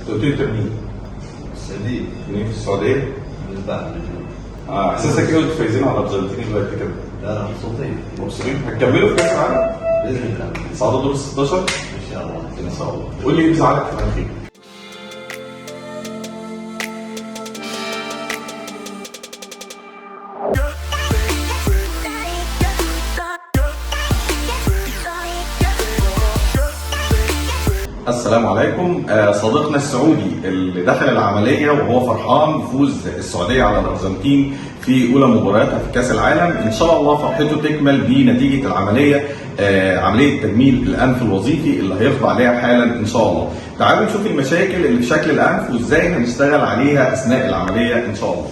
انت قلت لي انت منين؟ السعودية. منين في السعودية؟ من بعد الجنوب. احساسك ايه وانتوا فايزين على الارجنتين دلوقتي كده؟ لا لا، مبسوطين. مبسوطين؟ هتكملوا في كاس العالم؟ بإذن الله. تصعدوا دور ال 16؟ إن شاء الله. ان شاء الله. قول لي ايه بيزعلك في مناخيرك؟ السلام عليكم. صديقنا السعودي اللي دخل العملية وهو فرحان بفوز السعودية على الأرجنتين في أولى مبارياتها في كأس العالم، إن شاء الله فرحته تكمل بنتيجة العملية، عملية تجميل الأنف الوظيفي اللي هيخضع عليها حالا إن شاء الله. تعالوا نشوف المشاكل اللي في شكل الأنف وإزاي هنشتغل عليها أثناء العملية إن شاء الله.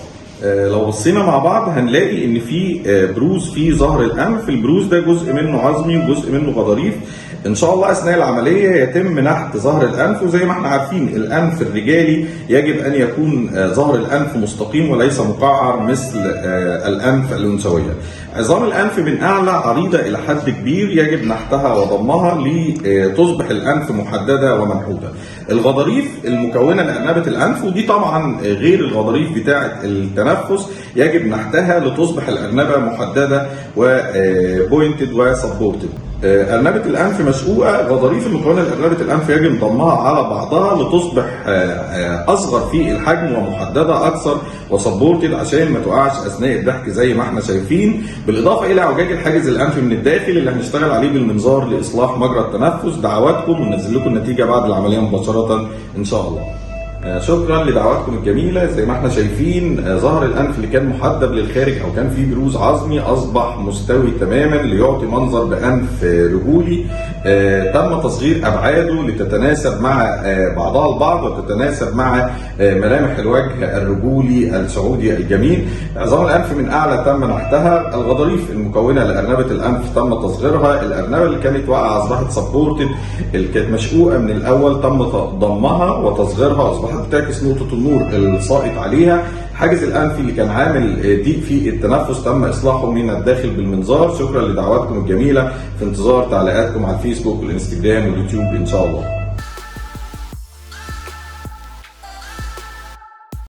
لو بصينا مع بعض هنلاقي ان في بروز في ظهر الانف، البروز ده جزء منه عظمي وجزء منه غضاريف. ان شاء الله اثناء العملية يتم نحت ظهر الانف، وزي ما احنا عارفين الانف الرجالي يجب ان يكون ظهر الانف مستقيم وليس مقعر مثل الانف الانثوية. عظام الانف من اعلى عريضة الى حد كبير، يجب نحتها وضمها لتصبح الانف محددة ومنحوته. الغضاريف المكونة لارنبه الانف، ودي طبعا غير الغضاريف بتاعه التنفس، يجب نحتها لتصبح الارنبه محددة و pointed و supported. أرنبة الأنف مشقوقة، غضاريف المكونة لأرنبة الأنف يجب ضمها على بعضها لتصبح أصغر في الحجم ومحددة أكثر و supported عشان ما تقعش أثناء الضحك زي ما احنا شايفين. بالإضافة إلى اعوجاج الحاجز الأنفي من الداخل اللي هنشتغل عليه بالمنظار لإصلاح مجرى التنفس. دعواتكم وننزل لكم النتيجة بعد العملية مباشرة إن شاء الله. شكرا لدعواتكم الجميلة. زي ما احنا شايفين، ظهر الأنف اللي كان محدب للخارج أو كان فيه بروز عظمي أصبح مستوي تماما ليعطي منظر بأنف رجولي. تم تصغير أبعاده لتتناسب مع بعضها البعض وتتناسب مع ملامح الوجه الرجولي السعودي الجميل. عظام الأنف من أعلى تم نحتها، الغضاريف المكونة لأرنبة الأنف تم تصغيرها، الأرنبة اللي كانت واقعة أصبحت supported، اللي كانت مشقوقة من الأول تم ضمها وتصغيرها وأصبحت بتعكس نقطة النور الساقط عليها. حاجز الأنفي اللي كان عامل ضيق في التنفس تم إصلاحه من الداخل بالمنظار. شكرا لدعواتكم الجميلة، في انتظار تعليقاتكم على الفيسبوك والإنستجرام واليوتيوب إن شاء الله.